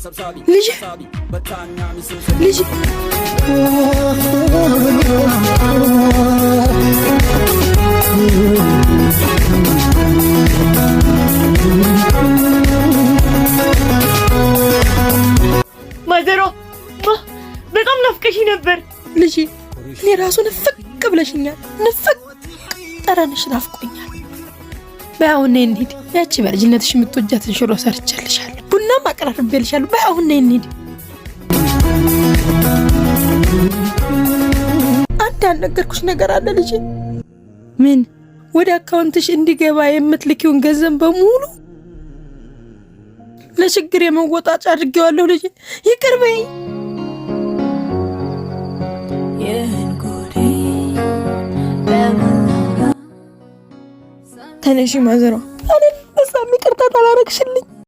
ልጄ ልጄ ማዘሯ በጣም ናፍቀሽ ነበር። ልጄ እኔ ራሱ ንፍቅ ብለሽኛል። ንፍቅ ጠረንሽ ናፍቆኛል። በይ አሁን ነይ እንሂድ። ያቺ በልጅነትሽ የምትወጃትን ሽሮ ሰርቼልሻለሁ፣ ቡናም አቀራርቤልሻለሁ። በይ አሁን ነይ እንሂድ። አንድ ያልነገርኩሽ ነገር አለ ልጄ። ምን? ወደ አካውንትሽ እንዲገባ የምትልኪውን ገንዘብ በሙሉ ለችግር የመወጣጫ አድርጌዋለሁ ልጄ። ይቅር በይኝ። ተነሺ ማዘሯ። እኔን በዛም ይቅርታ ታላረግሽልኝ።